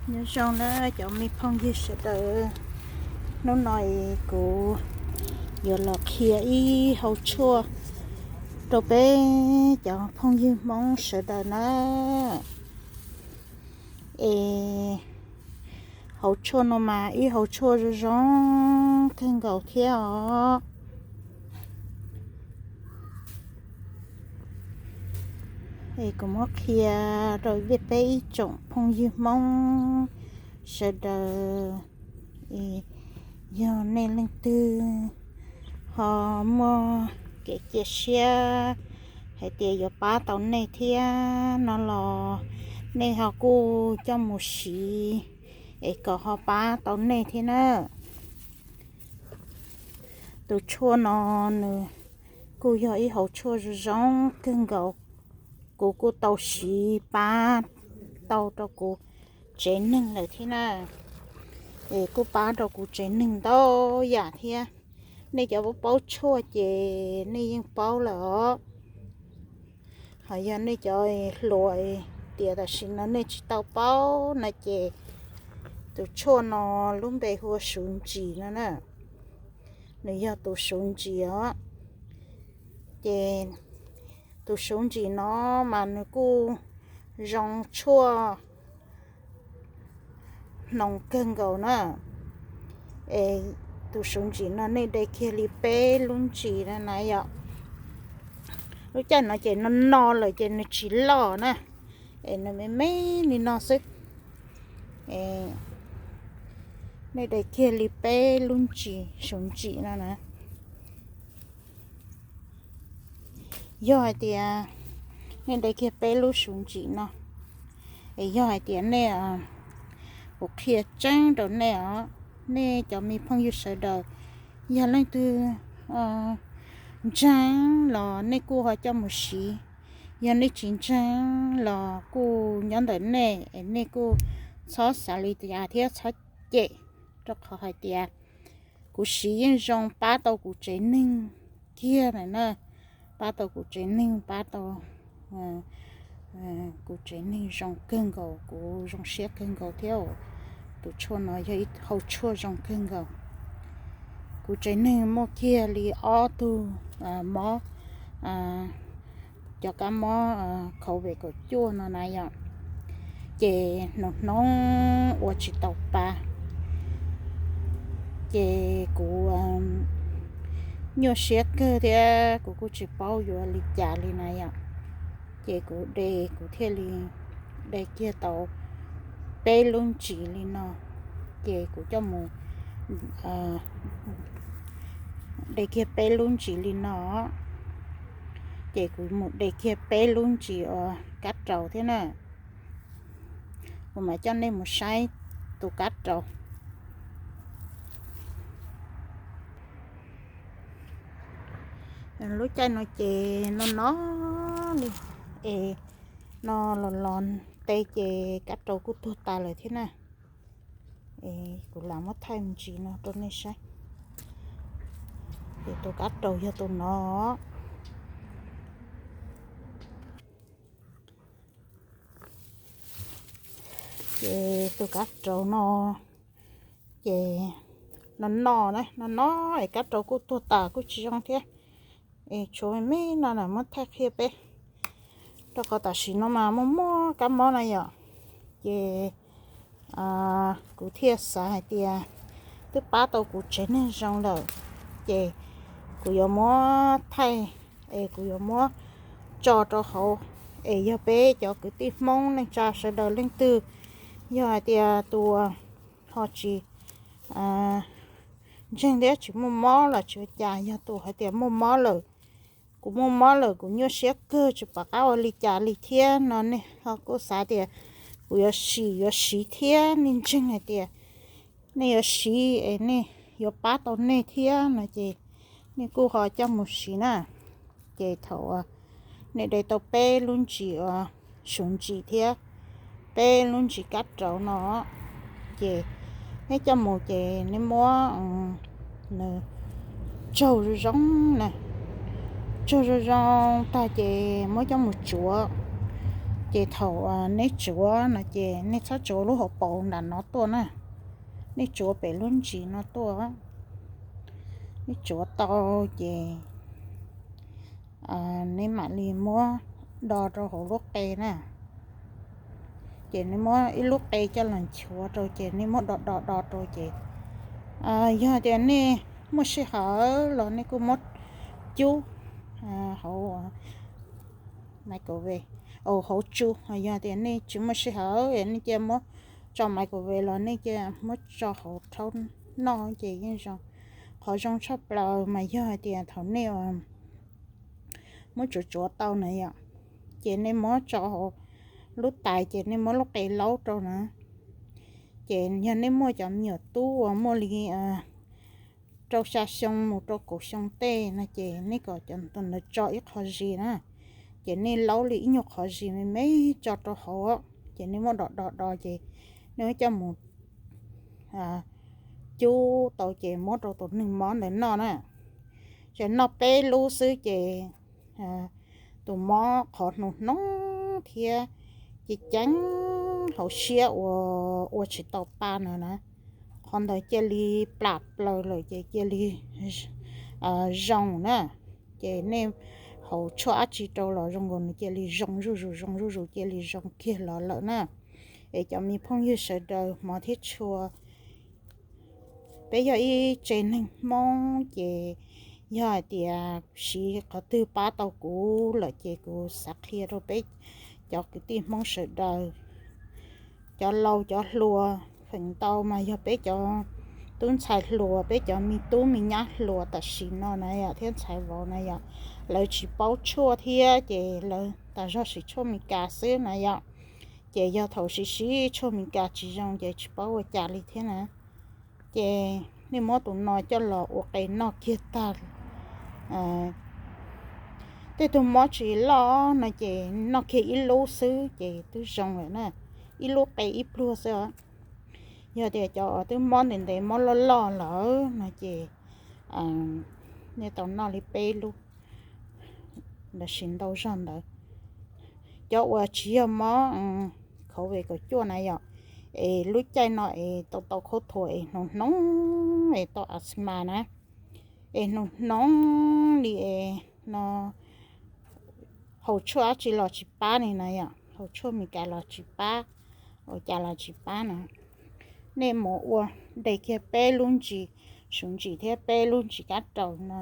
Nyob zoo na cov me phooj ywg sawv daws, hnub no es kuv yuav los qhia ib hauv tshuaj rau peb cov phooj ywg Hmoob sawv daws na. Es hauv tshuaj no mas ib hauv tshuaj zoo zoo kawg nkaus thiab os. Es kuv muab qhia rau peb ib tsoom phooj ywg Hmoob sawv daws, yog nej leej twg ho muaj kev cia siab hais tias yuav pab tau nej thiab no los nej ho kuj coj mus siv es kom ho pab tau nej thiab na. Tus tshuaj no nws kuj yog ib hauv tshuaj zoo zoo kawg nkaus, kuv kuj tau siv pab tau rau kuv tsev neeg lawm thiab na. Es kuj pab rau kuv tsev neeg ntau yam thiab. Nej cov paub tshuaj ces nej yeej paub lawm os. Ho yog nej cov hluas tias tam sim no nej tsis tau paub no ces tus tshuaj no lub npe hu ua suv ntsis no na. Nws yog tus suv ntsis os. Ces tus suv ntsis no mas nws kuj zoo tshuaj hnoos kawg nkaus na. Es tus suv ntsis no nej de kiag li peb lub ntsis na yom. Lub caij no ces no no lawm ces nws tsis loj na, es nws me me li no xwb. Nej de kiag li peb lub ntsis suv ntsis no na. Yog hais tias nej de kiag peb lub suv ntsis no, es yog hais tias nej, kuv qhia tseeb rau nej os, nej cov me phooj ywg sawv daws, yog leej twg ntseeg los nej kuj ho coj mus siv, yog nej tsis ntseeg los kuj nyob ntawm nej es nej kuj txhob xav li cas thiab txhob cem, rau qhov hais tias kuv siv yeej zoo pab tau kuv tsev neeg kiag na, pab tau kuv tsev neeg, pab tau kuv tsev neeg zoo kawg nkaus, kuv zoo siab kawg nkaus thiab. Tus tshuaj no yog ib hauv tshuaj zoo kawg nkaus. Kuv tsev neeg muaj kiag li ob tug mob, cov kab mob COVID kaum cuaj no na yom, ces hnub hnub ua tsis tau pa, ces kuv nyuaj siab kawg thiab kuv kuj tsis paub yuav li cas li na yom. Ces kuv de, kuv thiaj li de kiag tau peb lub ntsis li no, ces kuv coj mus de kiag peb lub ntsis li no, ces kuv mus de kiag peb lub ntsis uas kab raus thiab na. Kuv mam coj nej mus saib tus kab raus. Lub caij no ces no no li, es no los los tej ces kab raus kuj tuag tas lawm thiab na. Kuv lam muab thaij ntsis no rau nej saib. Ces tus kab raus yog tus no. Ces tus kab raus no, ces no no na, no no es kab raus kuj tuag tas kuj tsis zoo thiab. Es tshuav me me no na muab thaij qhia peb, rau qhov tam sim no mas muaj muaj kab mob na yom. Ces kuv thiaj xav hais tias twb pab tau kuv tsev neeg zoo lawm, ces kuv yuav muab thaij, es kuv yuav muab tso rau hauv, es yog peb cov kwv tij Hmoob neej tsa sawv daws leej twg yog hais tias tus ho tsis ntseeg thiab tsis muaj mob los tsis ua cas, yog tus hais tias muaj mob lawm, kuv muaj mob lawm kuv nyuaj siab kawg tsis pom qab ua li cas li thiab no nej ho kuj xav tias kuv yuav sim yuav siv thiab nej ntseeg hais tias nej yuav siv es nej yuav pab tau nej thiab no ces nej kuj ho coj mus siv na. Ces thaum nej de tau peb lub ntsis uas suv ntsis thiab peb lub ntsis kab raus no, ces nej coj mus ces nej muab nws tsaug zoo zoo na, tsaug zoo zoo tag ces muab coj mus tsuav, Ces thaum neb tsuav no ces nej txhob tsuav lub hauv paus nram no tuaj na, nej tsuav pem lub ntsis no tuaj. Neb tsuav tau ces neb mam li muab do rau hauv lub qe na. Ces neb muab ib lub qe coj los nchuav rau ces neb muab do do do rau ces yog tias nej muaj sij hawm los nej kuj muab cub hauv microwave, hauv tsu. Yog tias nej tsis muaj sij hawm nej cia muab tso microwave los nej cia muab tso hauv rhaub noj ces yeej zoo. Qhov zoo tshaj plaws mas yog hais tias thaum nej muab tsuav tsuav tau na yom, ces nej muab tso hauv lub tais ces nej muab lub qe laub rau na. Ces yog nej muaj cov me nyuam tub uas muaj li rau xya xyoo mus rau kaum xyoo tej no ces nej kom cov ntawd tso ib qho zis na. Ces nej laub li ib nyuag qhov zis me me tso rau hauv, ces nej muab do do do ces nej muab coj mus cub tau ces muab rau tus neeg mob ntawd noj na. Ces noj peb lub xwb ces tus mob qhov hnoos hnoos thiab ceev ceev hauv siab uas ua tsis tau pa no na, qhov ntawd cia li plam plaws lawm ces cia li zoo na. Ces nej haus tshuaj dab tsi rau los zoo nkaus nws cia li zoo zuj zus zoo zuj zus cia li zoo kiag los lawm na. Es cov me phooj ywg sawv daws hmov thiab tshua, peb yog ib tsev neeg Hmoob ces yog hais tias siv qhov twg pab tau kuv lawm ces kuv xav qhia rau peb cov kwv tij Hmoob sawv daws, cov laus cov hluas, feem ntau mas yog peb cov tub ntxhais hluas, peb cov me tub me nyab hluas tam sim no na yom thiab ntxhais vauv na yom, lawv tsis paub tshuaj thiab ces lawv tas zog siv tshuaj Meskas xwb na yom. Ces yog thaum siv siv tshuaj Meskas tsis zoo ces tsis paub ua cas li thiab na. Ces nej muab tus no coj los ua qe noj kiag tag, tej tug mob tsis loj no ces noj kiag ib lub xwb ces twb zoo lawm na, ib lub qe ib pluag xwb os. Yog tias cov uas twb mob ntev ntev mob loj loj lawm no ces nej tau noj li peb lub los sis ntau zog ntawd. Cov uas tsis yog mob COVID kaum cuaj na yom, es lub caij no es tau tau khaub thuas es hnoos hnoos es tau asthma na, es hnoos hnoos li es no haus tshuaj dab tsi los tsis pab li na yom, haus tshuaj Meskas los tsis pab, ua cas los tsis pab na. Nej mus ua de kiag peb lub ntsis, suv ntsis thiab peb lub ntsis kab raus no,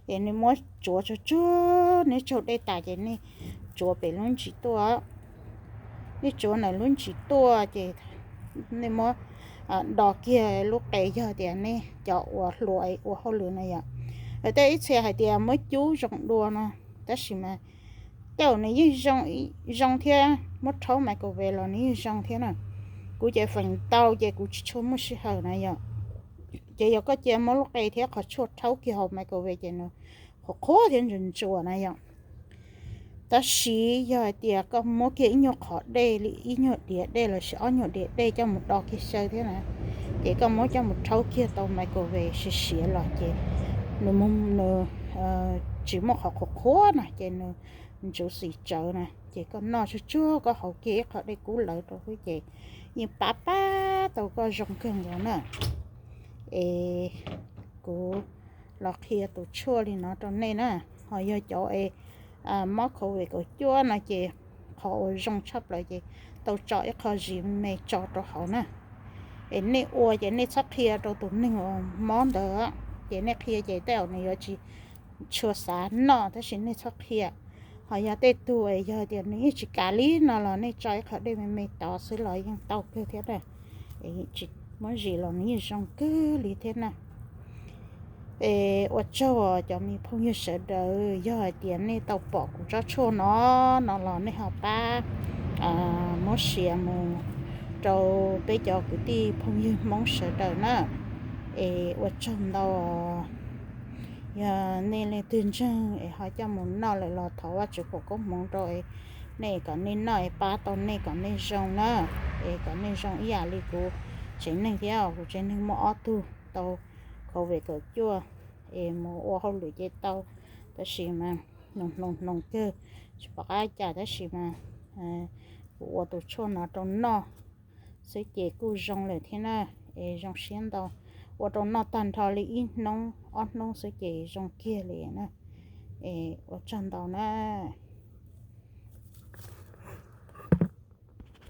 es nej muab tsuav tsuag tsuag, nej tsaug dej tas ces nej tsuav pem lub ntsis tuaj. Nej tsuav ntawm lub ntsis tuaj ces nej muab do kiag lub qe, yog tias nej cov uas hluas ua hauj lwm na yom. Lawv tej ib txhia hais tias muab cub zoo dua no, tab sis mas tej zaum nws yeej zoo thiab, muab rhaub microwave los nws yeej zoo thiab na. Kuv ces feem ntau ces kuv tsis tshua muaj sij hawm na yom. Ces yog koj cia muab lub qe thiab qhov tshuaj rhaub kiag hauv microwave ces nws qhuav qhuav thiab ntsuas ntsuas na yom. Tab sis yog hais tias koj muab kiag ib nyuag qhov dej li ib nyuag diav dej los sis ob nyuag diav dej coj mus do kiag xyaw thiab na, ces koj muab coj mus rhaub kiag tau microwave siav siav los ces nws, nws tsis muaj qhov qhuav qhuav na ces nws ntsuav xim tsawv na, ces koj noj tsuag tsuag koj haus kiag ib qho dej kub lawv rau xwb ces yeej pab pab tau koj zoo kawg nkaus na. Es kuv los qhia tus tshuaj li no rau nej na. Ho yog cov es mob COVID kaum cuaj no ces qhov uas zoo tshaj plaws ces tau tso ib qho zis me tso rau hauv na. Es nej ua ces nej txhob qhia rau tus neeg uas mob ntawd, ces nej qhia ces tej zaum nws yuav tsis tshua xav noj tab sis nej txhob qhia. Ho yog tej tug yog tias nws yeej tsis kam li no los nej tso ib qho dej me me tod xwb los yeej tau kawg thiab na. Es tsis muab zis los nws yeej zoo kawg li thiab na. Es ua tsaug cov me phooj ywg sawv daws, yog hais tias nej tau pom kuv tsob tshuaj no, no los nej ho pab muab share mus rau peb cov kwv tij phooj ywg Hmoob sawv daws na. Es ua tsaug ntau. Yog nej leej twg ntseeg es ho coj mus noj lawm los thov Vajtswv foom koob hmoov rau nej kom nej noj es pab tau nej kom nej zoo na. Es kom nej zoo ib yam li kuv tsev neeg thiab, kuv tsev neeg muaj ob tug tau COVID kaum cuaj es mus ua hauj lwm ces tau, tab sis mas hnoos hnoos hnoos kawg, tsis pom qab cas tab sis mas Kuv ua tus tshuaj no rau noj xwb ces kuj zoo lawm thiab na. Es zoo siab ntau, ua rau noj tag nrho li ib hnub ob hnub xwb ces zoo kiag li na. Es ua tsaug ntau na.